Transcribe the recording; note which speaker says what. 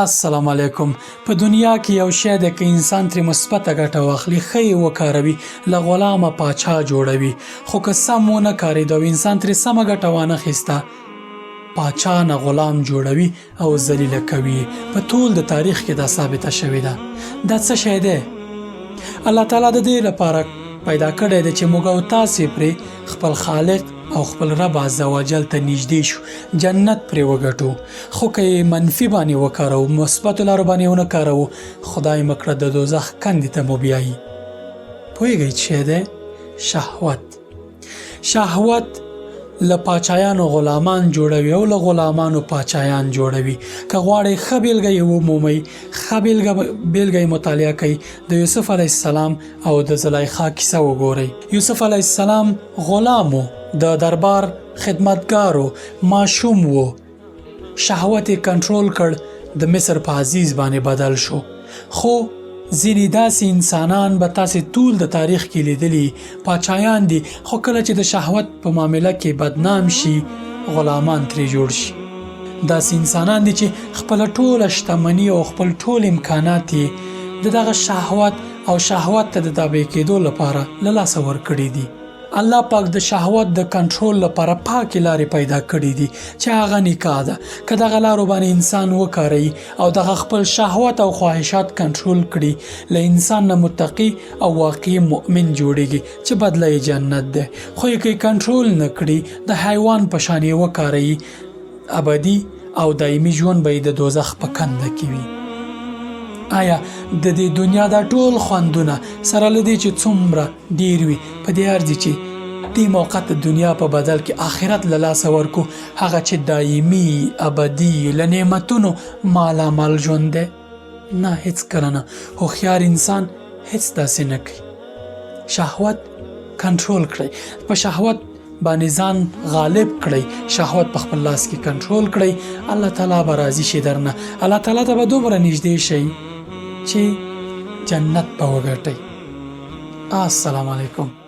Speaker 1: السلام علیکم. په دنیا کې یو شی دی، که انسان ترې مثبته ګټه واخلي، ښه یې وکاروي، له غلامه پاچا جوړوي، خو که سم ونه کارېده او انسان ترې سمه ګټه وانه خیسته، پاچا نه غلام جوړوي او ذلیله کوي. په طول د تاریخ کې دا ثابته شوې ده. دا څه شی دی؟ الله تعالی د دې لپاره پیدا کړی دی چې موږ او تاسې پرې خپل خالق او خپل رب عز وجل ته نږدې شو، جنت پرې وګټو. خو که یې منفي باندې وکاروو، مثبتو لارو باندې ونه کاروو، خدای مه کړه د دوزخ کندې ته مو بیایي. پوهېږئ څه شی دی؟ شهوت. شهوت له پاچایانو غلامان جوړوي او له غلامانو پاچایان جوړوي. که غواړئ ښه بېلګه یې ومومئ، ښه بېلګه یې مطالعه کړئ، د یوسف علیه السلام او د زلیخا کیسه وګورئ. یوسف علیه السلام غلام و، د دربار خدمتګار و، ماشوم و، شهوت یې کنټرول کړ، د مصر په عزیز باندې بدل شو. خو ځینې داسې انسانان به تاسې طول د تاریخ کې لیدلي، پاچایان دي، خو کله چې د شهوت په معامله کې بدنام شي، غلامان ترې جوړ شي. داسې انسانان دي چې خپله ټوله شتمني او خپل ټول امکانات یې د دغه شهوت او شهوت ته د تابع کېدو لپاره له لاسه ورکړي دي. الله پاک د شهوت د کنټرول لپاره پاکې لارې پیدا کړې دي چې هغه نکاح ده. که دغه لارو باندې انسان وکاروي او دغه خپل شهوت او خواهشات کنټرول کړي، له انسان نه متقي او واقعي مؤمن جوړیږي چې بدله یې جنت ده. خو یې که کنټرول نه کړي، د حیوان په شان یې وکاروي، ابدي او دایمي ژوند به یې د دوزخ په کنده کې وي. آیا د دې دنیا دا ټول خوندونه سره له دې چې څومره ډیر وي، په دې ارزي چې دې موقت دنیا په بدل کې آخرت له لاسه ورکو، هغه چې دایمي، ابدي، له نعمتونو مالامال ژوند دی؟ نه، هیڅکله نه. هوښیار انسان هیڅ داسې نه کوي. شهوت کنټرول کړئ، په شهوت باندې ځان غالب کړئ، شهوت په خپل لاس کې کنټرول کړئ، الله تعالی به راضي شي درنه، الله تعالی ته به دومره نږدې شئ چې جنت به وګټئ. السلام علیکم.